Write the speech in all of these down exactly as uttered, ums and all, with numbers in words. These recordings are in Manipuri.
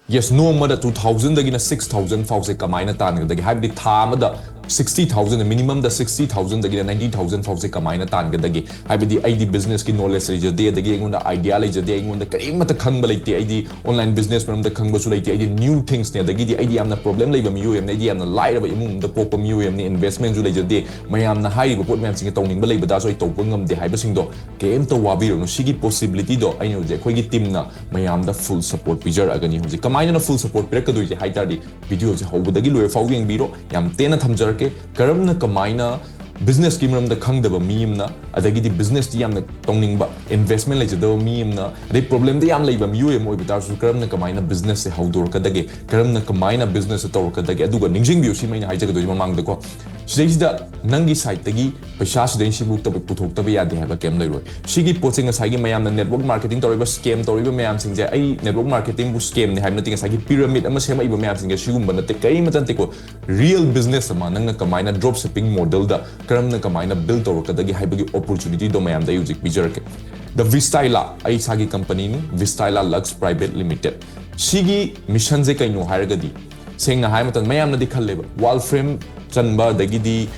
Yes, ꯅꯣꯡꯃꯗ two thousand ꯗꯒꯤꯅ six thousand ꯐꯥꯎꯁꯦ ꯀꯃꯥꯏꯅ ꯇꯥꯟꯒꯗꯒꯦ? ꯍꯥꯏꯕꯗꯤ ꯊꯥ ꯑꯃꯗ sixty thousand, minimum ꯗ sixty thousand ꯗꯒꯤꯅ ninety thousand ꯐꯥꯎꯁꯦ ꯀꯃꯥꯏꯅ ꯇꯥꯟꯒꯗꯒꯦ? ꯍꯥꯏꯕꯗꯤ ꯑꯩꯗꯤ business ꯀꯤ knowledge ꯂꯩꯖꯗꯦ, ꯑꯗꯒꯤ ꯑꯩꯉꯣꯟꯗ idea ꯂꯩꯖꯗꯦ, ꯑꯩꯉꯣꯟꯗ ꯀꯔꯤꯃꯠꯇ ꯈꯪꯕ ꯂꯩꯇꯦ, ꯑꯩꯗꯤ online business ꯃꯔꯝꯗ ꯈꯪꯕꯁꯨ ꯂꯩꯇꯦ, ꯑꯩꯗꯤ new things ꯅꯦ, ꯑꯗꯒꯤꯗꯤ ꯑꯩꯗꯤ ꯌꯥꯝꯅ problem ꯂꯩꯕ ꯃꯤꯑꯣꯏ ꯑꯃꯅꯤ, ꯑꯩꯗꯤ ꯌꯥꯝꯅ ꯂꯥꯏꯔꯕ ꯏꯃꯨꯡ ꯑꯃꯗ ꯄꯣꯛꯄ ꯃꯤꯑꯣꯏ ꯑꯃꯅꯤ, investment ꯁꯨ ꯂꯩꯖꯗꯦ, ꯃꯌꯥꯝꯅ ꯍꯥꯏꯔꯤꯕ ꯄꯣꯠ ꯃꯌꯥꯝꯁꯤꯡꯁꯦ ꯇꯧꯅꯤꯡꯕ ꯂꯩꯕ ꯇꯥꯔꯁꯨ ꯑꯩ ꯇꯧꯕ ꯉꯝꯗꯦ ꯍꯥꯏꯕꯁꯤꯡꯗꯣ ꯀꯩꯝꯇ ꯋꯥꯕꯤꯔꯨꯅꯨ꯫ ꯁꯤꯒꯤ possibility ꯗꯣ ꯑꯩꯅ ꯍꯧꯖꯤꯛ ꯑꯩꯈꯣꯏꯒꯤ team ꯅ ꯃꯌꯥꯝꯗ full support ꯄꯤꯖꯔꯛꯑꯒꯅꯤ꯫ ꯍꯧꯖꯤꯛ ꯀꯃꯥꯏꯅ full support ꯄꯤꯔꯛꯀꯗꯣꯏꯁꯦ ꯍꯥꯏ ꯇꯥꯔꯗꯤ, video ꯁꯦ ꯍꯧꯕꯗꯒꯤ ꯂꯣꯏꯔ ꯐꯥꯎ ꯌꯦꯡꯕꯤꯔꯣ꯫ ꯌꯥꯝ ꯇꯦꯟꯅ ꯊꯝꯖꯔꯛꯀꯦ, ꯀꯔꯝꯅ ꯀꯃꯥꯏꯅ business ꯀꯤ ꯃꯔꯝꯗ ꯈꯪꯗꯕ ꯃꯤ ꯑꯃꯅ, ꯑꯗꯒꯤꯗꯤ business ꯇꯤ ꯌꯥꯝꯅ ꯇꯧꯅꯤꯡꯕ, investment ꯂꯩꯖꯗꯕ ꯃꯤ ꯑꯃꯅ, ꯑꯗꯩ problem ꯗ ꯌꯥꯝ ꯂꯩꯕ ꯃꯤꯑꯣꯏ ꯑꯃ ꯑꯣꯏꯕ ꯇꯥꯔꯁꯨ, ꯀꯔꯝꯅ ꯀꯃꯥꯏꯅ business ꯁꯦ ꯍꯧꯗꯣꯔꯛꯀꯗꯒꯦ, ꯀꯔꯝꯅ ꯀꯃꯥꯏꯅ business ꯁꯦ ꯇꯧꯔꯛꯀꯗꯒꯦ? ꯑꯗꯨꯒ ꯅꯤꯡꯁꯤꯡꯕꯤꯌꯨ, ꯁꯤꯃ ꯑꯩꯅ ꯍꯥꯏꯖꯒꯗꯣꯏꯁꯦ ꯃꯃꯥꯡꯗꯀꯣ, ꯁꯤꯗꯩꯁꯤꯗ ꯅꯪꯒꯤ side ꯇꯒꯤ ꯄꯩꯁꯥ ꯁꯤꯗꯩ ꯁꯤꯕꯨꯛꯇ ꯄꯨꯊꯣꯛꯇꯕ ꯌꯥꯗꯦ ꯍꯥꯏꯕ ꯀꯩꯝ ꯂꯩꯔꯣꯏ꯫ ꯁꯤꯒꯤ ꯄꯣꯠꯁꯦ ꯉꯁꯥꯏꯒꯤ ꯃꯌꯥꯝꯅ network marketing ꯇꯧꯔꯤꯕ, scam ꯇꯧꯔꯤꯕ ꯃꯌꯥꯝꯁꯤꯡꯁꯦ, ꯑꯩ network marketing ꯕꯨ scam ꯅꯤ ꯍꯥꯏꯕ ꯅꯠꯇꯦ, ꯉꯁꯥꯏꯒꯤ pyramid ꯑꯃ ꯁꯦꯝꯃꯛꯏꯕ ꯃꯌꯥꯝꯁꯤꯡꯁꯦ ꯁꯤꯒꯨꯝꯕ ꯅꯠꯇꯦ, ꯀꯔꯤꯃꯠꯇ ꯅꯠꯇꯦꯀꯣ꯫ Real business ꯑꯃ ꯅꯪꯅ ꯀꯃꯥꯏꯅ drop shipping model ꯗ ꯀꯔꯝꯅ ꯀꯃꯥꯏꯅ build ꯇꯧꯔꯛꯀꯗꯒꯦ ꯍꯥꯏꯕꯒꯤ opportunity ꯗꯣ ꯃꯌꯥꯝꯗ ꯑꯩ ꯍꯧꯖꯤꯛ ꯄꯤꯖꯔꯛꯀꯦ꯫ The Vistila, ꯑꯩ ꯏꯁꯥꯒꯤ company ꯅꯤ, Vistila Lux Private Limited꯫ ꯁꯤꯒꯤ mission ꯁꯦ ꯀꯩꯅꯣ ꯍꯥꯏꯔꯒꯗꯤ, ꯁꯦꯡꯅ ꯍꯥꯏꯕ ꯃꯇꯝꯗ ꯃꯌꯥꯝꯅꯗꯤ ꯈꯜꯂꯦꯕ, wall frame ꯆꯟꯕ, ꯑꯗꯒꯤꯗꯤ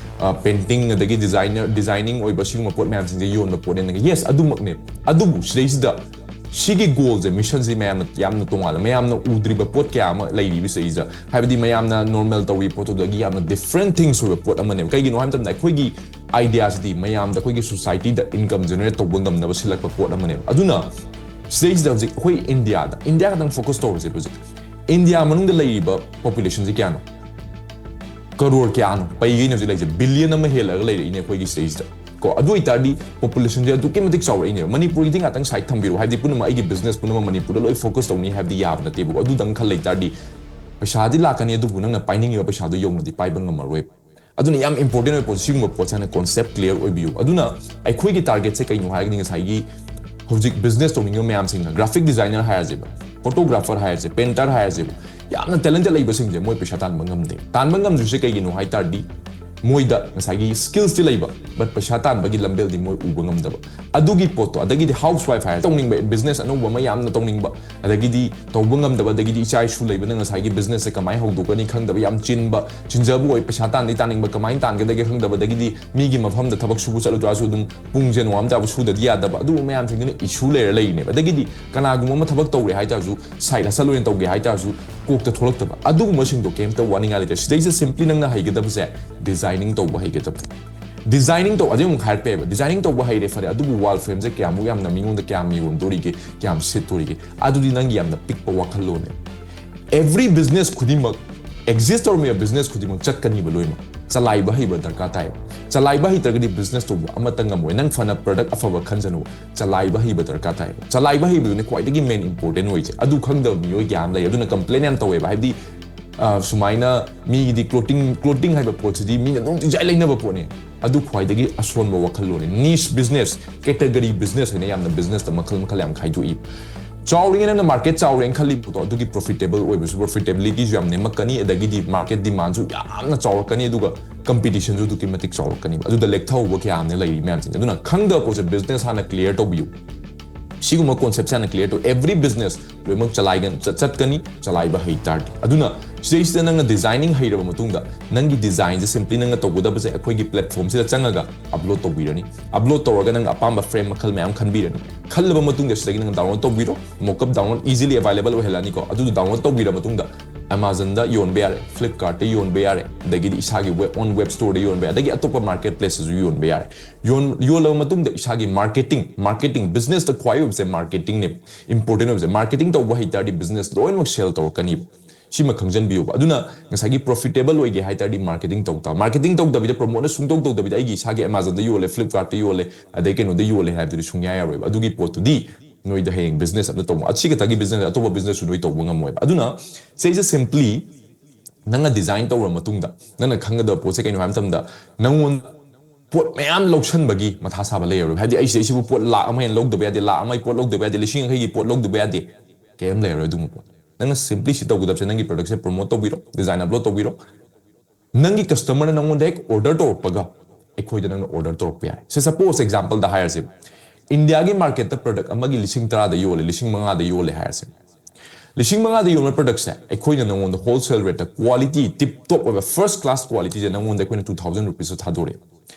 painting, ꯑꯗꯒꯤ designer, designing ꯑꯣꯏꯕ ꯁꯤꯒꯨꯝꯕ ꯄꯣꯠ ꯃꯌꯥꯝꯁꯤꯡꯁꯦ ꯌꯣꯟꯕ ꯄꯣꯠꯅꯦꯅ꯫ Yes, ꯑꯗꯨꯃꯛꯅꯦ꯫ ꯑꯗꯨꯕꯨ ꯁꯤꯗꯩꯁꯤꯗ ꯁꯤꯒꯤ goal ꯁꯦ, mission ꯁꯦ ꯃꯌꯥꯝꯅ ꯌꯥꯝꯅ ꯇꯣꯉꯥꯟꯅ, ꯃꯌꯥꯝꯅ ꯎꯗ꯭ꯔꯤꯕ ꯄꯣꯠ ꯀꯌꯥ ꯑꯃ ꯂꯩꯔꯤꯕ ꯁꯤꯗꯩꯁꯤꯗ꯫ ꯍꯥꯏꯕꯗꯤ ꯃꯌꯥꯝꯅ normal ꯇꯧꯔꯤꯕ ꯄꯣꯠꯇꯨꯗꯒꯤ ꯌꯥꯝꯅ different things ꯑꯣꯏꯕ ꯄꯣꯠ ꯑꯃꯅꯦꯕ꯫ ꯀꯩꯒꯤꯅꯣ ꯍꯥꯏꯕ ꯃꯇꯝꯗ ꯑꯩꯈꯣꯏꯒꯤ idea ꯁꯤꯗꯤ ꯃꯌꯥꯝꯗ, ꯑꯩꯈꯣꯏꯒꯤ society ꯗ income generate ꯇꯧꯕ ꯉꯝꯅꯕ ꯁꯤꯜꯂꯛꯄ ꯄꯣꯠ ꯑꯃꯅꯦꯕ꯫ ꯑꯗꯨꯅ ꯁꯤꯗꯩꯁꯤꯗ ꯍꯧꯖꯤꯛ ꯑꯩꯈꯣꯏ India ꯗ, India ꯈꯛꯇꯪ focus ꯇꯧꯔꯁꯦꯕ꯫ ꯍꯧꯖꯤꯛ India ꯃꯅꯨꯡꯗ ꯂꯩꯔꯤꯕ population ꯁꯦ ꯀꯌꯥꯅꯣ? ꯀꯔꯣꯔ ꯀꯌꯥꯅꯣ ꯄꯩꯒꯩꯅ ꯍꯧꯖꯤꯛ ꯂꯩꯔꯤꯁꯦ? Billion ꯑꯃ ꯍꯦꯜꯂꯒ ꯂꯩꯔꯛꯏꯅꯦ ꯑꯩꯈꯣꯏꯒꯤ ꯁꯤꯗꯩꯁꯤꯗ ꯀꯣ꯫ ꯑꯗꯨ ꯑꯣꯏꯇꯥꯔꯗꯤ population ꯁꯦ ꯑꯗꯨꯛꯀꯤ ꯃꯇꯤꯛ ꯆꯥꯎꯔꯛꯏꯅꯦꯕ꯫ ꯃꯅꯤꯄꯨꯔꯒꯤꯗꯤ ꯉꯥꯛꯇꯪ side ꯊꯝꯕꯤꯔꯣ, ꯍꯥꯏꯕꯗꯤ ꯄꯨꯝꯅꯃꯛ ꯑꯩꯒꯤ business ꯄꯨꯝꯅꯃꯛ ꯃꯅꯤꯄꯨꯔꯗ ꯂꯣꯏ focus ꯇꯧꯅꯤ ꯍꯥꯏꯕꯗꯤ ꯌꯥꯕ ꯅꯠꯇꯦꯕꯀꯣ꯫ ꯑꯗꯨꯗꯪ ꯈꯜ ꯂꯩꯇꯥꯔꯗꯤ ꯄꯩꯁꯥꯗꯤ ꯂꯥꯛꯀꯅꯤ, ꯑꯗꯨꯕꯨ ꯅꯪꯅ ꯄꯥꯏꯅꯤꯡꯉꯤꯕ ꯄꯩꯁꯥꯗꯣ ꯌꯧꯅꯗꯤ ꯄꯥꯏꯕ ꯉꯝꯃꯔꯣꯏ꯫ ꯑꯗꯨꯅ ꯌꯥꯝ important ꯑꯣꯏꯕ ꯄꯣꯠ, ꯁꯤꯒꯨꯝꯕ ꯄꯣꯠꯁꯦ ꯍꯥꯟꯅ concept clear ꯑꯣꯏꯕꯤꯌꯨ꯫ ꯑꯗꯨꯅ ꯑꯩꯈꯣꯏꯒꯤ target ꯁꯦ ꯀꯩꯅꯣ ꯍꯥꯏꯔꯒꯗꯤ, ꯉꯁꯥꯏꯒꯤ ꯍꯧꯖꯤꯛ business ꯇꯧꯅꯤꯡꯉꯤꯕ ꯃꯌꯥꯝꯁꯤꯡꯅ, graphic designer ꯍꯥꯏꯔꯁꯦꯕ, photographer ꯍꯥꯏꯔꯁꯦ, painter ꯍꯥꯏꯔꯁꯦꯕ, ꯌꯥꯝꯅ talented ꯂꯩꯕꯁꯤꯡꯁꯦ ꯃꯣꯏ ꯄꯩꯁꯥ ꯇꯥꯟꯕ ꯉꯝꯗꯦ꯫ ꯇꯥꯟꯕ ꯉꯝꯗ꯭ꯔꯤꯁꯦ ꯀꯩꯒꯤꯅꯣ ꯍꯥꯏ ꯇꯥꯔꯗꯤ, ꯃꯣꯏꯗ ꯉꯁꯥꯏꯒꯤ skillsꯇꯤ ꯂꯩꯕ, but ꯄꯩꯁꯥ ꯇꯥꯟꯕꯒꯤ ꯂꯝꯕꯦꯜꯗꯤ ꯃꯣꯏ ꯎꯕ ꯉꯝꯗꯕ꯫ ꯑꯗꯨꯒꯤ ꯄꯣꯠꯇꯣ, ꯑꯗꯒꯤꯗꯤ housewife ꯍꯥꯏꯔꯦ, ꯇꯧꯅꯤꯡꯕ business ꯑꯅꯧꯕ ꯑꯃ ꯌꯥꯝꯅ ꯇꯧꯅꯤꯡꯕ, ꯑꯗꯒꯤꯗꯤ ꯇꯧꯕ ꯉꯝꯗꯕ, ꯑꯗꯒꯤꯗꯤ ꯏꯆꯥ ꯏꯁꯨ ꯂꯩꯕꯅ ꯉꯁꯥꯏꯒꯤ businessꯁꯦ ꯀꯃꯥꯏꯅ ꯍꯧꯗꯣꯛꯀꯅꯤ ꯈꯪꯗꯕ, ꯌꯥꯝ ꯆꯤꯟꯕ, ꯆꯤꯟꯖꯕ ꯑꯣꯏ, ꯄꯩꯁꯥ ꯇꯥꯟꯗꯤ ꯇꯥꯅꯤꯡꯕ, ꯀꯃꯥꯏꯅ ꯇꯥꯟꯒꯗꯒꯦ ꯈꯪꯗꯕ, ꯑꯗꯒꯤꯗꯤ ꯃꯤꯒꯤ ꯃꯐꯝꯗ ꯊꯕꯛ ꯁꯨꯕ ꯆꯠꯂꯨ ꯇꯥꯔꯁꯨ ꯑꯗꯨꯝ ꯄꯨꯡꯁꯦ ꯅꯣꯡꯉꯥꯟꯕ ꯇꯥꯕ ꯁꯨꯗꯗꯤ ꯌꯥꯗꯕ, ꯑꯗꯨꯒꯨꯝꯕ ꯃꯌꯥꯝꯁꯤꯡꯗꯨꯅ issue ꯂꯩꯔ ꯂꯩꯔꯤꯅꯦꯕ꯫ ꯑꯗꯒꯤꯗꯤ ꯀꯅꯥꯒꯨꯝꯕ ꯑꯃ ꯊꯕꯛ ꯇꯧꯔꯦ ꯍꯥꯏ ꯇꯥꯔꯁꯨ, side hustle ꯑꯣꯏꯅ ꯇꯧꯒꯦ ꯍꯥꯏ ꯇꯥꯔꯁꯨ, ꯀꯣꯛꯇ ꯊꯣꯛꯂꯛꯇꯕ꯫ ꯑꯗꯨꯒꯨꯝꯕꯁꯤꯡꯗꯣ ꯀꯩꯝꯇ ꯋꯥꯅꯤꯡꯉꯥꯏ ꯂꯩꯇꯦ꯫ ꯁꯤꯗꯩꯁꯤꯗ simply ꯅꯪꯅ ꯍꯩꯒꯗꯕꯁꯦ designing ꯇꯧꯕ ꯍꯩꯒꯗꯕ꯫ Designing ꯇꯧ, ꯑꯗꯩ ꯑꯃꯨꯛ ꯍꯥꯏꯔꯛꯄ ꯌꯥꯏꯕ, designing ꯇꯧꯕ ꯍꯩꯔꯦ, ꯐꯔꯦ, ꯑꯗꯨꯕꯨ wall frameꯁꯦ ꯀꯌꯥꯃꯨꯛ ꯌꯥꯝꯅ ꯃꯤꯉꯣꯟꯗ ꯀꯌꯥꯝ ꯌꯣꯟꯗꯣꯔꯤꯒꯦ, ꯀꯌꯥꯝ ꯁꯤꯠꯇꯣꯔꯤꯒꯦ? ꯑꯗꯨꯗꯤ ꯅꯪꯒꯤ ꯌꯥꯝꯅ ꯄꯤꯛꯄ ꯋꯥꯈꯜꯂꯣꯟꯅꯦ꯫ Every business ꯈꯨꯗꯤꯡꯃꯛ, exist ꯇꯧꯔꯝꯃꯤꯕ business ꯈꯨꯗꯤꯡꯃꯛ ꯆꯠꯀꯅꯤꯕ ꯂꯣꯏꯅꯃꯛ꯫ ꯆꯂꯥꯏꯕ ꯍꯩꯕ ꯗꯔꯀꯥꯔ ꯇꯥꯏꯌꯦꯕ꯫ ꯆꯂꯥꯏꯕ ꯍꯩꯇ꯭ꯔꯒꯗꯤ business ꯇꯧꯕ ꯑꯃꯠꯇ ꯉꯝꯃꯣꯏ꯫ ꯅꯪ ꯐꯅ product ꯑꯐꯕ ꯈꯟꯖꯅꯨ, ꯆꯂꯥꯏꯕ ꯍꯩꯕ ꯗꯔꯀꯥꯔ ꯇꯥꯏꯌꯦꯕ꯫ ꯆꯂꯥꯏꯕ ꯍꯩꯕꯗꯨꯅꯦ ꯈ꯭ꯋꯥꯏꯗꯒꯤ main important ꯑꯣꯏꯁꯦ꯫ ꯑꯗꯨ ꯈꯪꯗꯕ ꯃꯤꯑꯣꯏ ꯀꯌꯥ ꯑꯃ ꯂꯩ꯫ ꯑꯗꯨꯅ complain ꯌꯥꯝ ꯇꯧꯋꯦꯕ꯫ ꯍꯥꯏꯕꯗꯤ, ꯑ, ꯁꯨꯃꯥꯏꯅ ꯃꯤꯒꯤꯗꯤ clothing, clothing ꯍꯥꯏꯕ ꯄꯣꯠꯁꯤꯗꯤ ꯃꯤꯅ ꯑꯗꯨꯝ ꯇꯤꯡꯖꯥꯏ ꯂꯩꯅꯕ ꯄꯣꯠꯅꯤ꯫ ꯑꯗꯨ ꯈ꯭ꯋꯥꯏꯗꯒꯤ ꯑꯁꯣꯟꯕ ꯋꯥꯈꯜꯂꯣꯟꯅꯤ꯫ Niche business, category business ꯍꯥꯏꯅ ꯌꯥꯝꯅ businessꯇ ꯃꯈꯜ ꯃꯈꯜ ꯌꯥꯝ ꯈꯥꯏꯗꯣꯛꯏ꯫ ꯆꯥꯎꯔꯤꯉꯩ ꯅꯪꯅ market ꯆꯥꯎꯔꯦꯅ ꯈꯜꯂꯤꯕ ꯄꯣꯠꯇꯣ, ꯑꯗꯨꯒꯤ profitable ꯑꯣꯏꯕꯁꯨ, profitabilityꯁꯨ ꯌꯥꯝ ꯅꯦꯝꯃꯛꯀꯅꯤ, ꯑꯗꯒꯤꯗꯤ market demandꯁꯨ ꯌꯥꯝꯅ ꯆꯥꯎꯔꯛꯀꯅꯤ, ꯑꯗꯨꯒ competitionꯁꯨ ꯑꯗꯨꯛꯀꯤ ꯃꯇꯤꯛ ꯆꯥꯎꯔꯛꯀꯅꯤꯕ꯫ ꯑꯗꯨꯗ ꯂꯦꯛꯊꯍꯧꯕ ꯀꯌꯥ ꯑꯃꯅ ꯂꯩꯔꯤ ꯃꯌꯥꯝꯁꯤꯡꯁꯦ꯫ ꯑꯗꯨꯅ ꯈꯪꯗꯕ ꯄꯣꯠꯁꯦ business ꯍꯥꯟꯅ clear ꯇꯧꯕꯤꯌꯨ꯫ ꯁꯤꯒꯨꯝꯕ conceptꯁꯦ ꯍꯥꯟꯅ clear ꯇꯧ꯫ Every business ꯂꯣꯏꯅꯃꯛ ꯆꯂꯥꯏꯒ-, ꯆ-, ꯆꯠꯀꯅꯤ, ꯆꯂꯥꯏꯕ ꯍꯩ ꯇꯥꯔꯗꯤ꯫ ꯑꯗꯨꯅ ꯁꯤꯗꯩꯁꯤꯗ ꯅꯪꯅ designing ꯍꯩꯔꯕ ꯃꯇꯨꯡꯗ, ꯅꯪꯒꯤ designꯁꯦ simply ꯅꯪꯅ ꯇꯧꯒꯗꯕꯁꯦ ꯑꯩꯈꯣꯏꯒꯤ platformꯁꯤꯗ ꯆꯪꯉꯒ upload ꯇꯧꯕꯤꯔꯅꯤ꯫ Upload ꯇꯧꯔꯒ ꯅꯪ ꯑꯄꯥꯝꯕ frame ꯃꯈꯜ ꯃꯌꯥꯝ ꯈꯟꯕꯤꯔꯅꯤ꯫ ꯈꯜꯂꯕ ꯃꯇꯨꯡꯗ ꯁꯤꯗꯒꯤ ꯅꯪ download ꯇꯧꯕꯤꯔꯣ꯫ Mockup download easily available ꯑꯣꯏꯍꯜꯂꯅꯤꯀꯣ꯫ ꯑꯗꯨꯗꯣ download ꯇꯧꯕꯤꯔ ꯃꯇꯨꯡꯗ Amazonꯗ ꯌꯣꯟꯕ ꯌꯥꯔꯦ, Flipkartꯇ ꯌꯣꯟꯕ ꯌꯥꯔꯦ, ꯑꯗꯒꯤꯗꯤ ꯏꯁꯥꯒꯤ web, own web storeꯗ ꯌꯣꯟꯕ ꯌꯥꯔꯦ, ꯑꯗꯒꯤ ꯑꯇꯣꯞꯄ marketplaceꯇꯁꯨ ꯌꯣꯟꯕ ꯌꯥꯔꯦ꯫ ꯌꯣꯟ-, ꯌꯣꯜꯂꯕ ꯃꯇꯨꯡꯗ ꯏꯁꯥꯒꯤ marketing, marketing, businessꯇ ꯈ꯭ꯋꯥꯏ ꯑꯣꯏꯕꯁꯦ marketingꯅꯦꯕ, important ꯑꯣꯏꯕꯁꯦ꯫ Marketing ꯇꯧꯕ ꯍꯩ ꯇꯥꯔꯗꯤ business ꯂꯣꯏꯅꯃꯛ sell ꯇꯧꯔꯛꯀꯅꯤꯕ꯫ ꯁꯤꯃ ꯈꯪꯖꯟꯕꯤꯌꯨꯕ꯫ ꯑꯗꯨꯅ ꯉꯁꯥꯏꯒꯤ profitable ꯑꯣꯏꯒꯦ ꯍꯥꯏ ꯇꯥꯔꯗꯤ marketing ꯇꯧ ꯇꯥꯕ꯫ Marketing ꯇꯧꯗꯕꯤꯗ, promoteꯅ ꯁꯨꯡꯇꯧ ꯇꯧꯗꯕꯤꯗ ꯑꯩꯒꯤ ꯏꯁꯥꯒꯤ Amazonꯗ ꯌꯣꯜꯂꯦ, Flipkartꯇ ꯌꯣꯜꯂꯦ, ꯑꯗꯩ ꯀꯩꯅꯣꯗ ꯌꯣꯜꯂꯦ ꯍꯥꯏꯕꯗꯨꯗꯤ ꯁꯨꯡꯌꯥ ꯌꯥꯔꯣꯏꯕ꯫ ꯑꯗꯨꯒꯤ ꯄꯣꯠꯇꯨꯗꯤ ꯅꯣꯏꯗ ꯍꯌꯦꯡ business ꯑꯝꯇ ꯇꯧꯕ, ꯑꯁꯤ ꯈꯛꯇꯒꯤ business, ꯑꯇꯣꯞꯄ businessꯁꯨ ꯅꯣꯏ ꯇꯧꯕ ꯉꯝꯃꯣꯏꯕ꯫ ꯑꯗꯨꯅ ꯁꯤꯁꯦ simply ꯅꯪꯅ design ꯇꯧꯔ ꯃꯇꯨꯡꯗ ꯅꯪꯅ ꯈꯪꯒꯗꯕ ꯄꯣꯠꯁꯦ ꯀꯩꯅꯣ ꯍꯥꯏꯕ ꯃꯇꯝꯗ, ꯅꯪꯉꯣꯟꯗ ꯄꯣꯠ ꯃꯌꯥꯝ ꯂꯧꯁꯟꯕꯒꯤ ꯃꯊꯥ ꯁꯥꯕ ꯂꯩꯔꯔꯣꯏ꯫ ꯍꯥꯏꯗꯤ ꯑꯩꯁꯦ, ꯑꯩꯁꯤꯕꯨ ꯄꯣꯠ ꯂꯥꯛ ꯑꯃ ꯍꯦꯟꯅ ꯂꯧꯗꯕ ꯌꯥꯗꯦ, ꯂꯥꯛ ꯑꯃꯒꯤ ꯄꯣꯠ ꯂꯧꯗꯕ ꯌꯥꯗꯦ, ꯂꯤꯁꯤꯡ ꯌꯥꯡꯈꯩꯒꯤ ꯄꯣꯠ ꯂꯧꯗꯕ ꯌꯥꯗꯦ, ꯀꯩꯝ ꯂꯩꯔꯔꯣꯏ ꯑꯗꯨꯒꯨꯝꯕ ꯄꯣꯠ꯫ ꯅꯪꯅ simply ꯁꯤ ꯇꯧꯒꯗꯕꯁꯦ, ꯅꯪꯒꯤ productꯁꯦ promote ꯇꯧꯕꯤꯔꯣ, design upload ꯇꯧꯕꯤꯔꯣ, ꯅꯪꯒꯤ customerꯅ ꯅꯪꯉꯣꯟꯗ ꯍꯦꯛ order ꯇꯧꯔꯛꯄꯒ ꯑꯩꯈꯣꯏꯗ ꯅꯪꯅ order ꯇꯧꯔꯛꯄ ꯌꯥꯏ꯫ ꯁꯦ, suppose exampleꯗ ꯍꯥꯏꯔꯁꯦ, ꯏꯟꯗꯤꯌꯥꯒꯤ marketꯇ product ꯑꯃꯒꯤ ꯂꯤꯁꯤꯡ ꯇꯔꯥꯗ ꯌꯣꯜꯂꯦ, ꯂꯤꯁꯤꯡ ꯃꯉꯥꯗ ꯌꯣꯜꯂꯦ ꯍꯥꯏꯔꯁꯦ꯫ ꯂꯤꯁꯤꯡ ꯃꯉꯥꯗ ꯌꯣꯟꯕ productꯁꯦ ꯑꯩꯈꯣꯏꯅ ꯅꯪꯉꯣꯟꯗ wholesale rateꯇ quality tip top ꯑꯣꯏꯕ first class qualityꯁꯦ ꯅꯪꯉꯣꯟꯗ ꯑꯩꯈꯣꯏꯅ two thousand rupeesꯇ ꯊꯥꯗꯣꯔꯛꯑꯦ꯫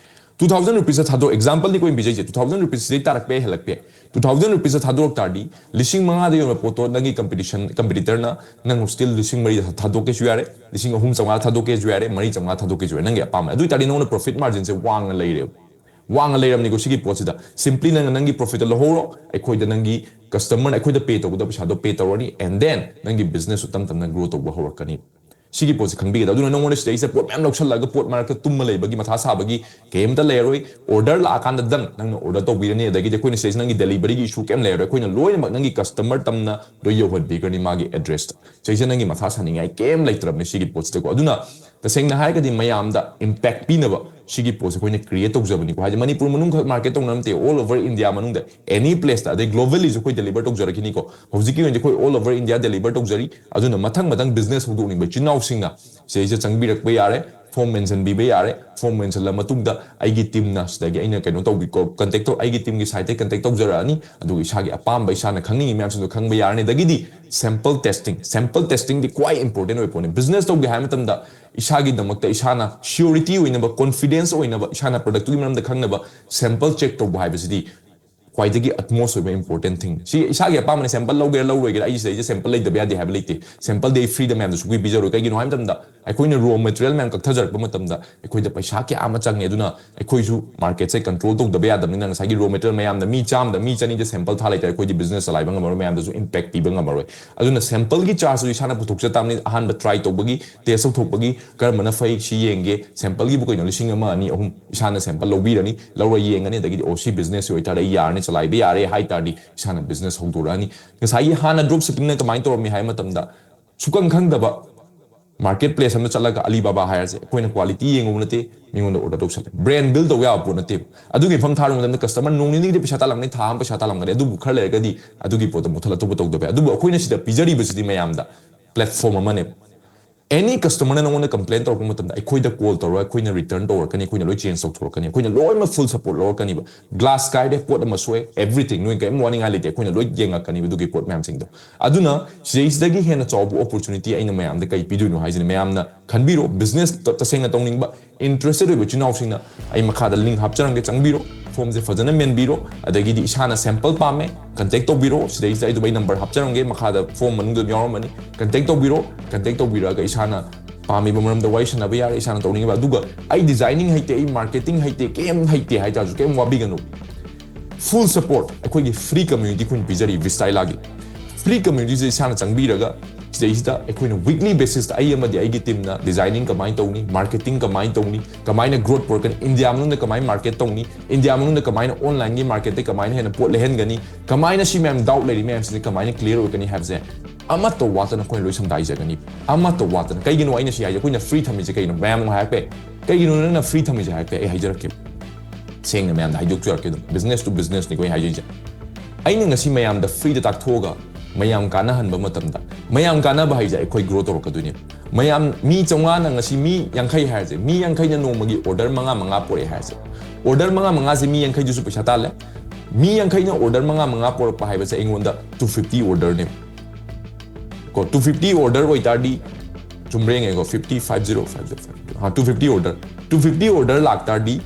Two thousand rupeesꯇ ꯊꯥꯗꯣꯛ, exampleꯅꯤ ꯑꯩꯈꯣꯏꯅ ꯄꯤꯖꯩꯁꯦ꯫ Two thousand rupeesꯁꯤꯗꯩ ꯇꯥꯔꯛꯄ ꯌꯥꯏ, ꯍꯦꯜꯂꯛꯄ ꯌꯥꯏ꯫ Two thousand rupeesꯇ ꯊꯥꯗꯣꯔꯛ ꯇꯥꯔꯗꯤ, ꯂꯤꯁꯤꯡ ꯃꯉꯥꯗ ꯌꯣꯟꯕ ꯄꯣꯠꯇꯣ ꯅꯪꯒꯤ competition, competitorꯅ ꯅꯪ still ꯂꯤꯁꯤꯡ ꯃꯔꯤꯗ ꯊꯥꯗꯣꯛꯀꯦꯁꯨ ꯌꯥꯔꯦ, ꯂꯤꯁꯤꯡ ꯑꯍꯨꯝ ꯆꯥꯝꯃꯉꯥ ꯊꯥꯗꯣꯛꯀꯦꯁꯨ ꯌꯥꯔꯦ, ꯃꯔꯤ ꯆꯥꯝꯃꯉꯥ ꯊꯥꯗꯣꯛꯀꯦꯁꯨ ꯌꯥꯔꯦ, ꯅꯪꯒꯤ ꯑꯄꯥꯝꯕ꯫ ꯑꯗꯨ ꯑꯣꯏ ꯇꯥꯔꯗꯤ ꯅꯉꯣꯟꯗ profit marginꯁꯦ ꯋꯥꯡꯅ ꯂꯩꯔꯦꯕ꯫ ꯋꯥꯡꯅ ꯂꯩꯔꯝꯅꯤꯀꯣ ꯁꯤꯒꯤ ꯄꯣꯠꯁꯤꯗ꯫ Simply ꯅꯪꯅ ꯅꯪꯒꯤ profitꯇ ꯂꯧꯍꯧꯔꯣ, ꯑꯩꯈꯣꯏꯗ ꯅꯪꯒꯤ customerꯅ ꯑꯩꯈꯣꯏꯗ pay ꯇꯧꯒꯗꯕ ꯄꯩꯁꯥꯗꯣ pay ꯇꯧꯔꯅꯤ, and then ꯅꯪꯒꯤ businessꯁꯨ ꯇꯞ ꯇꯞꯅ grow ꯇꯧꯕ ꯍꯧꯔꯛꯀꯅꯤ꯫ ꯁꯤꯒꯤ ꯄꯣꯠꯁꯦ ꯈꯪꯕꯤꯒꯗꯕ꯫ ꯑꯗꯨꯅ ꯅꯉꯣꯟꯗ ꯁꯤꯗꯩꯁꯤꯗ ꯄꯣꯠ ꯃꯌꯥꯝ ꯂꯧꯁꯜꯂꯒ ꯄꯣꯠ ꯃꯔꯛꯇ ꯇꯨꯝꯃ ꯂꯩꯕꯒꯤ ꯃꯊꯥ ꯁꯥꯕꯒꯤ ꯀꯩꯝꯇ ꯂꯩꯔꯔꯣꯏ꯫ Order ꯂꯥꯛꯑꯀꯥꯟꯗꯗꯪ ꯅꯪꯅ order ꯇꯧꯕꯤꯔꯅꯤ, ꯑꯗꯒꯤꯗꯤ ꯑꯩꯈꯣꯏꯅ ꯁꯤꯗꯩꯁꯤꯗ ꯅꯪꯒꯤ deliveryꯒꯤ issue ꯀꯩꯝ ꯂꯩꯔꯔꯣꯏ꯫ ꯑꯩꯈꯣꯏꯅ ꯂꯣꯏꯅꯃꯛ ꯅꯪꯒꯤ customer ꯇꯝꯅ ꯂꯣꯏ ꯌꯧꯍꯟꯕꯤꯈ꯭ꯔꯅꯤ ꯃꯥꯒꯤ addressꯇ꯫ ꯁꯤꯗꯩꯁꯤꯗ ꯅꯪꯒꯤ ꯃꯊꯥ ꯁꯥꯅꯤꯡꯉꯥꯏ ꯀꯩꯝ ꯂꯩꯇ꯭ꯔꯕꯅꯤ ꯁꯤꯒꯤ ꯄꯣꯠꯁꯤꯗꯀꯣ꯫ ꯑꯗꯨꯅ ꯇꯁꯦꯡꯅ ꯍꯥꯏꯔꯒꯗꯤ ꯃꯌꯥꯝꯗ impact ꯄꯤꯅꯕ ꯁꯤꯒꯤ ꯄꯣꯠꯁꯦ ꯑꯩꯈꯣꯏꯅ create ꯇꯧꯖꯕꯅꯤꯀꯣ꯫ ꯍꯥꯏꯗꯤ ꯃꯅꯤꯄꯨꯔ ꯃꯅꯨꯡꯈꯛ market ꯇꯧꯅ ꯅꯠꯇꯦ, all over India ꯃꯅꯨꯡꯗ any placeꯇ, ꯑꯗꯩ globallyꯁꯨ ꯑꯩꯈꯣꯏ deliver ꯇꯧꯖꯔꯛꯈꯤꯅꯤꯀꯣ꯫ ꯍꯧꯖꯤꯛꯀꯤ ꯑꯣꯏꯅꯗꯤ ꯑꯩꯈꯣꯏ all over India deliver ꯇꯧꯖꯔꯤ꯫ ꯑꯗꯨꯅ ꯃꯊꯪ ꯃꯊꯪ business ꯍꯧꯗꯣꯛꯅꯤꯡꯕ ꯏꯆꯤꯟ ꯏꯅꯥꯎꯁꯤꯡꯅ ꯁꯤꯗꯩꯁꯤꯗ ꯆꯪꯕꯤꯔꯛꯄ ꯌꯥꯔꯦ, form ꯃꯦꯟꯁꯤꯟꯕꯤꯕ ꯌꯥꯔꯦ꯫ Form ꯃꯦꯟꯁꯤꯜꯂ ꯃꯇꯨꯡꯗ ꯑꯩꯒꯤ teamꯅ ꯁꯤꯗꯒꯤ ꯑꯩꯅ ꯀꯩꯅꯣ ꯇꯧꯕꯤ, contact ꯇꯧ, ꯑꯩꯒꯤ teamꯒꯤ sideꯇꯩ contact ꯇꯧꯖꯔꯛꯑꯅꯤ꯫ ꯑꯗꯨꯒ ꯏꯁꯥꯒꯤ ꯑꯄꯥꯝꯕ, ꯏꯁꯥꯅ ꯈꯪꯅꯤꯡꯉꯤ ꯃꯌꯥꯝꯁꯤꯡꯗꯣ ꯈꯪꯕ ꯌꯥꯔꯅꯤ꯫ ꯑꯗꯒꯤꯗꯤ sample testing, sample testingꯗꯤ ꯈ꯭ꯋꯥꯏ important ꯑꯣꯏꯕ ꯄꯣꯠꯅꯤ꯫ Business ꯇꯧꯒꯦ ꯍꯥꯏꯕ ꯃꯇꯝꯗ ꯏꯁꯥꯒꯤꯗꯃꯛꯇ ꯏꯁꯥꯅ surety ꯑꯣꯏꯅꯕ, confidence ꯑꯣꯏꯅꯕ, ꯏꯁꯥꯅ productꯇꯨꯒꯤ ꯃꯔꯝꯗ ꯈꯪꯅꯕ sample check ꯇꯧꯕ ꯍꯥꯏꯕꯁꯤꯗꯤ ꯈ꯭ꯋꯥꯏꯗꯒꯤ utmost ꯑꯣꯏꯕ important thing꯫ ꯁꯤ ꯏꯁꯥꯒꯤ ꯑꯄꯥꯝꯕꯅ sample ꯂꯧꯒꯦꯔꯥ ꯂꯧꯔꯣꯏꯒꯦꯔꯥ, ꯑꯩ ꯁꯤꯗꯩꯁꯤꯗ sample ꯂꯩꯇꯕ ꯌꯥꯗꯦ ꯍꯥꯏꯕ ꯂꯩꯇꯦ꯫ Sample ꯗꯤ ꯑꯩ freeꯗ ꯃꯌꯥꯝꯗ ꯁꯨꯡꯄꯤ ꯄꯤꯖꯔꯣꯏ꯫ ꯀꯩꯒꯤꯅꯣ ꯍꯥꯏꯕ ꯃꯇꯝꯗ ꯑꯩꯈꯣꯏꯅ raw material ꯃꯌꯥꯝ ꯀꯛꯊꯖꯔꯛꯄ ꯃꯇꯝꯗ ꯑꯩꯈꯣꯏꯗ ꯄꯩꯁꯥ ꯀꯌꯥ ꯑꯃ ꯆꯪꯉꯦ꯫ ꯑꯗꯨꯅ ꯑꯩꯈꯣꯏꯁꯨ marketꯁꯦ control ꯇꯧꯗꯕ ꯌꯥꯗꯕꯅꯤꯅ ꯉꯁꯥꯏꯒꯤ raw material ꯃꯌꯥꯝꯗ ꯃꯤ ꯆꯥꯝꯃꯗ ꯃꯤ ꯆꯅꯤꯗ sample ꯊꯥ ꯂꯩꯇꯥꯔꯗꯤ ꯑꯩꯈꯣꯏꯗꯤ business ꯆꯂꯥꯏꯕ ꯉꯝꯃꯔꯣꯏ, ꯃꯌꯥꯝꯗꯁꯨ impact ꯄꯤꯕ ꯉꯝꯃꯔꯣꯏ꯫ ꯑꯗꯨꯅ sampleꯒꯤ chargeꯇꯨ ꯏꯁꯥꯅ ꯄꯨꯊꯣꯛꯆ ꯇꯥꯕꯅꯤ꯫ ꯑꯍꯥꯟꯕ try ꯇꯧꯕꯒꯤ, test ꯇꯧꯊꯣꯛꯄꯒꯤ, ꯀꯔꯝꯕꯅ ꯐꯩ ꯁꯤ ꯌꯦꯡꯒꯦ, sampleꯒꯤꯕꯨ ꯀꯩꯅꯣ ꯂꯤꯁꯤꯡ ꯑꯃ, ꯑꯅꯤ, ꯑꯍꯨꯝ ꯏꯁꯥꯅ sample ꯂꯧꯕꯤꯔꯅꯤ, ꯂꯧꯔ ꯌꯦꯡꯉꯅꯤ꯫ ꯑꯗꯒꯤꯗꯤ ꯑꯣ ꯁꯤ businessꯁꯤ ꯑꯣꯏꯇꯥꯔꯗꯤ ꯑꯩ ꯌꯥꯔꯅꯤ, ꯆꯂꯥꯏꯕ ꯌꯥꯔꯦ ꯍꯥꯏ ꯇꯥꯔꯗꯤ ꯏꯁꯥꯅ business ꯍꯧꯗꯣꯔꯛꯑꯅꯤ꯫ ꯉꯁꯥꯏꯒꯤ ꯍꯥꯟꯅ drop shippingꯅ ꯀꯃꯥꯏꯅ ꯇꯧꯔꯝꯃꯤ ꯍꯥꯏꯕ ꯃꯇꯝꯗ ꯁꯨꯈꯪ ꯈꯪꯗꯕ market place ꯑꯃꯗ ꯆꯠꯂꯒ Alibaba ꯍꯥꯏꯔꯁꯦ, ꯑꯩꯈꯣꯏꯅ quality ꯌꯦꯡꯉꯨꯕ ꯅꯠꯇꯦ, ꯃꯤꯉꯣꯟꯗ order ꯇꯧꯁꯜꯂꯦ꯫ Brand build ꯇꯧꯕ ꯌꯥꯕ ꯄꯣꯠ ꯅꯠꯇꯦꯕ꯫ ꯑꯗꯨꯒꯤ ꯃꯐꯝ ꯊꯥꯔꯨꯕ ꯃꯇꯝꯗ customer ꯅꯣꯡ ꯅꯤꯅꯤꯒꯤꯗꯤ ꯄꯩꯁꯥ ꯇꯥꯜꯂꯝꯒꯅꯤ, ꯊꯥ ꯑꯃ ꯄꯩꯁꯥ ꯇꯥꯜꯂꯝꯒꯅꯤ, ꯑꯗꯨꯕꯨ ꯈꯔ ꯂꯩꯔꯒꯗꯤ ꯑꯗꯨꯒꯤ ꯄꯣꯠꯇꯣ ꯃꯨꯠꯊꯠꯂ ꯑꯇꯣꯞꯄ ꯇꯧꯗꯕ ꯌꯥꯏ꯫ ꯑꯗꯨꯕꯨ ꯑꯩꯈꯣꯏꯅ ꯁꯤꯗ ꯄꯤꯖꯔꯤꯕꯁꯤꯗꯤ ꯃꯌꯥꯝꯗ platform ꯑꯃꯅꯦꯕ꯫ Any customerꯅ ꯅꯉꯣꯟꯗ complain ꯇꯧꯔꯛꯄ ꯃꯇꯝꯗ ꯑꯩꯈꯣꯏꯗ call ꯇꯧꯔꯒ ꯑꯩꯈꯣꯏꯅ return ꯇꯧꯔꯛꯀꯅꯤ, ꯑꯩꯈꯣꯏꯅ ꯂꯣꯏ change ꯇꯧꯊꯣꯔꯛꯀꯅꯤ, ꯑꯩꯈꯣꯏꯅ ꯂꯣꯏꯅꯃꯛ full support ꯂꯧꯔꯛꯀꯅꯤꯕ꯫ Glass ꯀꯥꯏꯔꯦ, ꯄꯣꯠ ꯑꯃ ꯁꯣꯛꯑꯦ, everything, ꯅꯣꯏ ꯀꯔꯤꯝ ꯋꯥꯅꯤꯡꯉꯥꯏ ꯂꯩꯇꯦ, ꯑꯩꯈꯣꯏꯅ ꯂꯣꯏ ꯌꯦꯡꯉꯛꯀꯅꯤꯕ ꯑꯗꯨꯒꯤ ꯄꯣꯠ ꯃꯌꯥꯝꯁꯤꯡꯗꯣ꯫ ꯑꯗꯨꯅ ꯁꯤꯗꯩꯁꯤꯗꯒꯤ ꯍꯦꯟꯅ ꯆꯥꯎꯕ opportunity ꯑꯩꯅ ꯃꯌꯥꯝꯗ ꯀꯩ ꯄꯤꯗꯣꯏꯅꯣ ꯍꯥꯏꯁꯤꯅ, ꯃꯌꯥꯝꯅ ꯈꯟꯕꯤꯔꯣ, business ꯇ-, ꯇꯁꯦꯡꯅ ꯇꯧꯅꯤꯡꯕ interested ꯑꯣꯏꯕ ꯏꯆꯤꯟ ꯏꯅꯥꯎꯁꯤꯡꯅ ꯑꯩ ꯃꯈꯥꯗ link ꯍꯥꯞꯆꯔꯝꯒꯦ, ꯆꯪꯕꯤꯔꯣ, formꯁꯦ ꯐꯖꯅ ꯃꯦꯟꯕꯤꯔꯣ, ꯑꯗꯒꯤꯗꯤ ꯏꯁꯥꯅ sample ꯄꯥꯝꯃꯦ, contact ꯇꯧꯕꯤꯔꯣ, ꯁꯤꯗꯩꯁꯤꯗ ꯑꯩ ꯑꯗꯨꯝ ꯑꯩ number ꯍꯥꯞꯆꯔꯝꯒꯦ, ꯃꯈꯥꯗ form ꯃꯅꯨꯡꯗ ꯑꯗꯨꯝ ꯌꯥꯎꯔꯝꯃꯅꯤ, contact ꯇꯧꯕꯤꯔꯣ, contact ꯇꯧꯕꯤꯔꯛꯑꯒ ꯏꯁꯥꯅ ꯄꯥꯝꯃꯤꯕ ꯃꯔꯝꯗ ꯋꯥꯔꯤ ꯁꯥꯟꯅꯕ ꯌꯥꯔꯦ, ꯏꯁꯥꯅ ꯇꯧꯅꯤꯡꯉꯤꯕ꯫ ꯑꯗꯨꯒ ꯑꯩ designing ꯍꯩꯇꯦ, ꯑꯩ marketing ꯍꯩꯇꯦ, ꯀꯩꯝ ꯍꯩꯇꯦ ꯍꯥꯏꯇꯥꯔꯁꯨ ꯀꯩꯝ ꯋꯥꯕꯤꯒꯅꯨ꯫ Full support ꯑꯩꯈꯣꯏꯒꯤ free community ꯑꯩꯈꯣꯏꯅ ꯄꯤꯖꯔꯤ ꯚꯤꯁꯇꯥꯏꯂꯥꯒꯤ꯫ Free communityꯁꯦ ꯏꯁꯥꯅ ꯆꯪꯕꯤꯔꯒ ꯁꯤꯗꯩꯁꯤꯗ ꯑꯩꯈꯣꯏꯅ weekly basisꯇ ꯑꯩ ꯑꯃꯗꯤ ꯑꯩꯒꯤ teamꯅ designing ꯀꯃꯥꯏꯅ ꯇꯧꯅꯤ, marketing ꯀꯃꯥꯏꯅ ꯇꯧꯅꯤ, ꯀꯃꯥꯏꯅ growth ꯄꯨꯔꯛꯀꯅꯤ, ꯏꯟꯗꯤꯌꯥ ꯃꯅꯨꯡꯗ ꯀꯃꯥꯏꯅ market ꯇꯧꯅꯤ, ꯏꯟꯗꯤꯌꯥ ꯃꯅꯨꯡꯗ ꯀꯃꯥꯏꯅ onlineꯒꯤ marketꯇ ꯀꯃꯥꯏꯅ ꯍꯦꯟꯅ ꯄꯣꯠ ꯂꯩꯍꯟꯒꯅꯤ, ꯀꯃꯥꯏꯅ ꯁꯤ ꯃꯌꯥꯝ doubt ꯂꯩꯔꯤ ꯃꯌꯥꯝꯁꯤꯗꯤ ꯀꯃꯥꯏꯅ clear ꯑꯣꯏꯒꯅꯤ ꯍꯥꯏꯕꯁꯦ ꯑꯃꯠꯇ ꯋꯥꯠꯇꯅ ꯑꯩꯈꯣꯏꯅ ꯂꯣꯏ ꯁꯝꯗꯥꯏꯖꯒꯅꯤ꯫ ꯑꯃꯠꯇ ꯋꯥꯠꯇꯅ꯫ ꯀꯩꯒꯤꯅꯣ ꯑꯩꯅ ꯁꯤ ꯍꯥꯏꯁꯦ? ꯑꯩꯈꯣꯏꯅ free ꯊꯝꯃꯤꯁꯦ ꯀꯩꯅꯣ? ꯃꯌꯥꯝ ꯑꯃ ꯍꯥꯏꯔꯛꯄ ꯌꯥꯏ, "ꯀꯩꯒꯤꯅꯣ ꯅꯪꯅ free ꯊꯝꯃꯤꯁꯦ?" ꯍꯥꯏꯔꯛꯄ ꯌꯥꯏ꯫ ꯑꯩ ꯍꯥꯏꯖꯔꯛꯀꯦ, ꯁꯦꯡꯅ ꯃꯌꯥꯝꯗ ꯍꯥꯏꯗꯣꯛꯆꯔꯛꯀꯦ ꯑꯗꯨꯝ, business to businessꯅꯤꯀꯣ ꯑꯩ ꯍꯥꯏꯖꯩꯁꯦ꯫ ꯑꯩꯅ ꯉꯁꯤ ꯃꯌꯥꯝꯗ freeꯗ ꯇꯥꯛꯊꯣꯛꯑꯒ ꯃꯌꯥꯝ ꯀꯥꯟꯅꯍꯟꯕ ꯃꯇꯝꯗ, ꯃꯌꯥꯝ ꯀꯥꯟꯅꯕ ꯍꯥꯏꯁꯦ ꯑꯩꯈꯣꯏ grow ꯇꯧꯔꯛꯀꯗꯣꯏꯅꯦ꯫ ꯃꯌꯥꯝ, ꯃꯤ ꯆꯥꯝꯃꯉꯥꯅ ꯉꯁꯤ, ꯃꯤ ꯌꯥꯡꯈꯩ ꯍꯥꯏꯔꯁꯦ, ꯃꯤ ꯌꯥꯡꯈꯩꯅ ꯅꯣꯡꯃꯒꯤ order ꯃꯉꯥ, ꯃꯉꯥ ꯄꯣꯔꯛꯑꯦ ꯍꯥꯏꯔꯁꯦ꯫ Order ꯃꯉꯥ, ꯃꯉꯥꯁꯦ ꯃꯤ ꯌꯥꯡꯈꯩꯗꯨꯁꯨ ꯄꯩꯁꯥ ꯇꯥꯜꯂꯦ꯫ ꯃꯤ ꯌꯥꯡꯈꯩꯅ order ꯃꯉꯥ, ꯃꯉꯥ ꯄꯣꯔꯛꯄ ꯍꯥꯏꯕꯁꯦ ꯑꯩꯉꯣꯟꯗ two fifty orderꯅꯦ꯫ ꯀꯣ, two fifty order ꯑꯣꯏꯇꯥꯔꯗꯤ, ꯆꯨꯝꯕ꯭ꯔꯥ ꯌꯦꯡꯉꯦꯀꯣ, fifty, five zero, five zero, five zero, ꯑꯥ, two fifty order, two fifty order ꯂꯥꯛꯇꯥꯔꯗꯤ,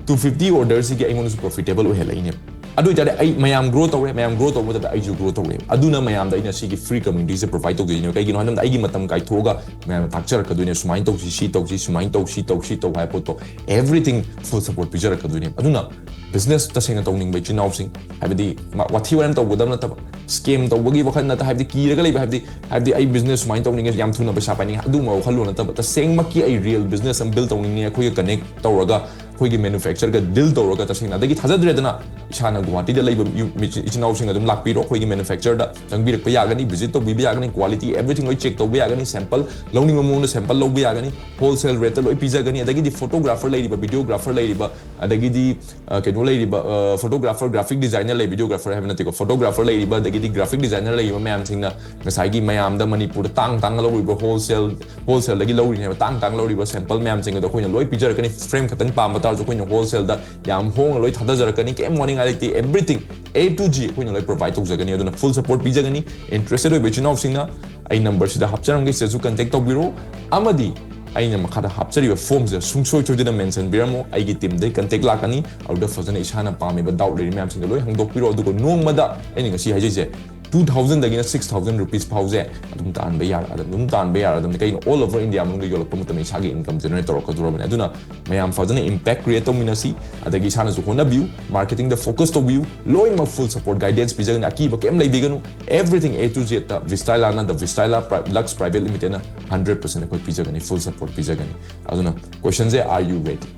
two fifty orderꯁꯤꯒꯤ ꯑꯩꯉꯣꯟꯗꯁꯨ profitable ꯑꯣꯏꯍꯜꯂꯛꯏꯅꯦꯕ꯫ ꯑꯗꯨ ꯑꯣꯏꯇꯥꯔꯗꯤ ꯑꯩ ꯃꯌꯥꯝ grow ꯇꯧꯔꯦ, ꯃꯌꯥꯝ grow ꯇꯧꯕ ꯃꯇꯝꯗ ꯑꯩꯁꯨ grow ꯇꯧꯔꯦ꯫ ꯑꯗꯨꯅ ꯃꯌꯥꯝꯗ ꯑꯩꯅ ꯁꯤꯒꯤ free communityꯁꯦ provide ꯇꯧꯖꯩꯅꯦꯕ꯫ ꯀꯩꯒꯤꯅꯣ ꯍꯥꯏꯕ ꯃꯇꯝꯗ ꯑꯩꯒꯤ ꯃꯇꯝ ꯀꯥꯏꯊꯣꯛꯑꯒ ꯃꯌꯥꯝꯅ ꯇꯥꯛꯆꯔꯛꯀꯗꯣꯏꯅꯦ, "ꯁꯨꯃꯥꯏꯅ ꯇꯧꯁꯤ, ꯁꯤ ꯇꯧꯁꯤ, ꯁꯨꯃꯥꯏꯅ ꯇꯧ, ꯁꯤ ꯇꯧ, ꯁꯤ ꯇꯧ" ꯍꯥꯏꯕ ꯄꯣꯠꯇꯣ, everything full support ꯄꯤꯖꯔꯛꯀꯗꯣꯏꯅꯦꯕ꯫ ꯑꯗꯨꯅ business ꯇꯁꯦꯡꯅ ꯇꯧꯅꯤꯡꯕ ꯏꯆꯤꯟ ꯏꯅꯥꯎꯁꯤꯡ, ꯍꯥꯏꯕꯗꯤ ꯃ-, ꯋꯥꯊꯤ ꯋꯥꯔꯦꯝ ꯇꯧꯒꯗꯕ ꯅꯠꯇꯕ, scam ꯇꯧꯕꯒꯤ ꯋꯥꯈꯜ ꯅꯠꯇ, ꯍꯥꯏꯕꯗꯤ ꯀꯤꯔꯒ ꯂꯩꯕ, ꯍꯥꯏꯕꯗꯤ, ꯍꯥꯏꯕꯗꯤ "ꯑꯩ business ꯁꯨꯃꯥꯏꯅ ꯇꯧꯅꯤꯡꯉꯦ, ꯌꯥꯝ ꯊꯨꯅ ꯄꯩꯁꯥ ꯄꯥꯏꯅꯤꯡꯉꯦ", ꯑꯗꯨꯒꯨꯝꯕ ꯋꯥꯈꯜꯂꯣꯟ ꯅꯠꯇꯕ, ꯇꯁꯦꯡꯃꯛꯀꯤ "ꯑꯩ real business ꯑꯃ build ꯇꯧꯅꯤꯡꯉꯦ, ꯑꯩꯈꯣꯏꯒ connect ꯇꯧꯔꯒ ꯑꯩꯈꯣꯏꯒꯤ ꯃꯦꯅꯨꯐꯦꯛꯆꯔꯒ ꯗꯤꯜ ꯇꯧꯔꯒ ꯇꯁꯦꯡꯅ ꯑꯗꯒꯤ ꯊꯥꯖꯗ꯭ꯔꯦꯗꯅ ꯏꯁꯥꯅ ꯒꯨꯍꯥꯇꯤꯗ ꯂꯩꯕ ꯏꯆꯤꯟ ꯏꯅꯥꯎꯁꯤꯡ ꯑꯗꯨꯝ ꯂꯥꯛꯄꯤꯔꯣ, ꯑꯩꯈꯣꯏꯒꯤ ꯃꯦꯅꯨꯐꯦꯛꯆꯔꯗ ꯆꯪꯕꯤꯔꯛꯄ ꯌꯥꯒꯅꯤ, ꯚꯤꯖꯤꯠ ꯇꯧꯕꯤꯕ ꯌꯥꯒꯅꯤ, ꯀ꯭ꯋꯥꯂꯤꯇꯤ ꯑꯦꯕ꯭ꯔꯤꯊꯤꯡ ꯂꯣꯏ ꯆꯦꯛ ꯇꯧꯕ ꯌꯥꯒꯅꯤ, ꯁꯦꯝꯄꯜ ꯂꯧꯅꯤꯡꯕ ꯃꯑꯣꯡꯗ ꯁꯦꯝꯄꯜ ꯂꯧꯕ ꯌꯥꯒꯅꯤ, ꯍꯣꯜꯁꯦꯜ ꯔꯦꯠꯇ ꯂꯣꯏ ꯄꯤꯖꯒꯅꯤ꯫ ꯑꯗꯒꯤꯗꯤ ꯐꯣꯇꯣꯒ꯭ꯔꯥꯐꯔ ꯂꯩꯔꯤꯕ, ꯚꯤꯗꯤꯑꯣꯒ꯭ꯔꯥꯐꯔ ꯂꯩꯔꯤꯕ, ꯑꯗꯒꯤꯗꯤ ꯀꯩꯅꯣ ꯂꯩꯔꯤꯕ, ꯐꯣꯇꯣꯒ꯭ꯔꯥꯐꯔ, ꯒ꯭ꯔꯥꯐꯤꯛ ꯗꯤꯖꯥꯏꯅꯔ ꯂꯩ, ꯚꯤꯗꯤꯑꯣꯒ꯭ꯔꯥꯐꯔ ꯍꯥꯏꯕ ꯅꯠꯇꯦꯀꯣ, ꯐꯣꯇꯣꯒ꯭ꯔꯥꯐꯔ ꯂꯩꯔꯤꯕ, ꯑꯗꯒꯤꯗꯤ ꯒ꯭ꯔꯥꯐꯤꯛ ꯗꯤꯖꯥꯏꯅꯔ ꯂꯩꯔꯤꯕ ꯃꯌꯥꯝꯁꯤꯡꯅ ꯉꯁꯥꯏꯒꯤ ꯃꯌꯥꯝꯗ ꯃꯅꯤꯄꯨꯔꯗ ꯇꯥꯡ ꯇꯥꯡꯅ ꯂꯧꯔꯤꯕ ꯍꯣꯜꯁꯦꯜ ꯍꯣꯜꯁꯦꯜꯗꯒꯤ ꯂꯧꯔꯤꯅꯦꯕ, ꯇꯥꯡ ꯇꯥꯡ ꯂꯧꯔꯤꯕ ꯁꯦꯝꯄꯜ ꯃꯌꯥꯝꯁꯤꯡ ꯑꯗꯣ ꯑꯩꯈꯣꯏꯅ ꯂꯣꯏ ꯄꯤꯖꯔꯛꯀꯅꯤ꯫ ꯐ꯭ꯔꯦꯝ ꯈꯛꯇꯪ ꯄꯥꯝꯕ ꯇꯥꯔꯁꯨ ꯑꯩꯈꯣꯏꯅ ꯍꯣꯜꯁꯦꯜꯗ ꯌꯥꯝ ꯍꯣꯡꯅ ꯂꯣꯏ ꯊꯥꯗꯖꯔꯛꯀꯅꯤ, ꯀꯩꯝ ꯋꯥꯅꯤꯡꯉꯥꯏ ꯂꯩꯇꯦ꯫ ꯑꯦꯕ꯭ꯔꯤꯊꯤꯡ, A to Z ꯑꯩꯈꯣꯏꯅ ꯂꯣꯏ ꯄ꯭ꯔꯣꯚꯥꯏꯗ ꯇꯧꯖꯒꯅꯤ꯫ ꯑꯗꯨꯅ ꯐꯨꯜ ꯁꯄꯣꯔꯠ ꯄꯤꯖꯒꯅꯤ꯫ ꯏꯟꯇꯔꯦꯁꯇꯦꯗ ꯑꯣꯏꯕ ꯏꯆꯤꯟ ꯏꯅꯥꯎꯁꯤꯡꯅ ꯑꯩ ꯅꯝꯕꯔꯁꯤꯗ ꯍꯥꯞꯆꯔꯝꯒꯦ, ꯁꯤꯗꯁꯨ ꯀꯟꯇꯦꯛ ꯇꯧꯕꯤꯔꯣ꯫ ꯑꯃꯗꯤ ꯑꯩꯅ ꯃꯈꯥꯗ ꯍꯥꯞꯆꯔꯤꯕ ꯐꯣꯝꯁꯤꯗ ꯁꯨꯡꯁꯣꯏ ꯁꯣꯏꯗꯅ ꯃꯦꯟꯁꯟ ꯄꯤꯔꯝꯃꯣ꯫ ꯑꯩꯒꯤ ꯇꯤꯝꯗꯒꯤ ꯀꯟꯇꯦꯛ ꯂꯥꯛꯀꯅꯤ, ꯑꯗꯨꯗ ꯐꯖꯅ ꯏꯁꯥꯅ ꯄꯥꯝꯃꯤꯕ ꯗꯥꯎꯠ ꯂꯩꯔꯤ ꯃꯌꯥꯝꯁꯤꯡꯗꯣ ꯂꯣꯏ ꯍꯪꯗꯣꯛꯄꯤꯔꯣ꯫ ꯑꯗꯨꯒ ꯅꯣꯡꯃꯗ ꯑꯩꯅ ꯉꯁꯤ ꯍꯥꯏꯖꯩꯁꯦ, ꯇꯨ ꯊꯥꯎꯖꯟꯗꯒꯤꯅ ꯁꯤꯛꯁ ꯊꯥꯎꯖꯟ ꯔꯨꯄꯤꯁ ꯐꯥꯎꯁꯦ ꯑꯗꯨꯝ ꯇꯥꯟꯕ ꯌꯥꯔꯛꯑꯗꯕꯅꯤ, ꯑꯗꯨꯝ ꯇꯥꯟꯕ ꯌꯥꯔꯛꯑꯗꯕꯅꯤ꯫ ꯀꯩꯅꯣ, ꯑꯣꯜ ꯑꯣꯚꯔ ꯏꯟꯗꯤꯌꯥ ꯃꯅꯨꯡꯗ ꯌꯣꯜꯂꯛꯄ ꯃꯇꯝꯗ ꯏꯁꯥꯒꯤ ꯏꯟꯀꯝ ꯖꯦꯅꯔꯦꯠ ꯇꯧꯔꯛꯀꯗꯧꯔꯕꯅꯤ꯫ ꯑꯗꯨꯅ ꯃꯌꯥꯝ ꯐꯖꯅ ꯏꯝꯄꯦꯛ ꯀ꯭ꯔꯤꯌꯦꯠ ꯇꯧꯃꯤꯟꯅꯁꯤ, ꯑꯗꯒꯤ ꯏꯁꯥꯅꯁꯨ ꯍꯣꯠꯅꯕꯤꯌꯨ, ꯃꯥꯔꯀꯦꯇꯤꯡꯗ ꯐꯣꯀꯁ ꯇꯧꯕꯤꯌꯨ, ꯂꯣꯏꯅꯃꯛ ꯐꯨꯜ ꯁꯄꯣꯔꯠ ꯒꯥꯏꯗꯦꯟꯁ ꯄꯤꯖꯒꯅꯤ, ꯑꯀꯤꯕ ꯀꯩꯝ ꯂꯩꯕꯤꯒꯅꯨ꯫ ꯑꯦꯕ꯭ꯔꯤꯊꯤꯡ A to Zꯗ ꯚꯤꯁꯇꯥꯏꯂꯥꯅ, ꯗ ꯚꯤꯁꯇꯥꯏꯂꯥ ꯂꯛꯁ ꯄ꯭ꯔꯥꯏꯚꯦꯠ ꯂꯤꯃꯤꯇꯦꯗꯅ ꯍꯟꯗ꯭ꯔꯦꯠ ꯄꯔꯁꯦꯟ ꯑꯩꯈꯣꯏ ꯄꯤꯖꯒꯅꯤ, ꯐꯨꯜ ꯁꯄꯣꯔꯠ ꯄꯤꯖꯒꯅꯤ꯫ ꯑꯗꯨꯅ ꯀꯣꯏꯁꯟꯁꯦ, are you ready?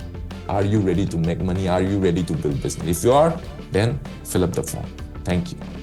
Are you ready to make money? Are you ready to build business? If you are, then fill up the form. Thank you.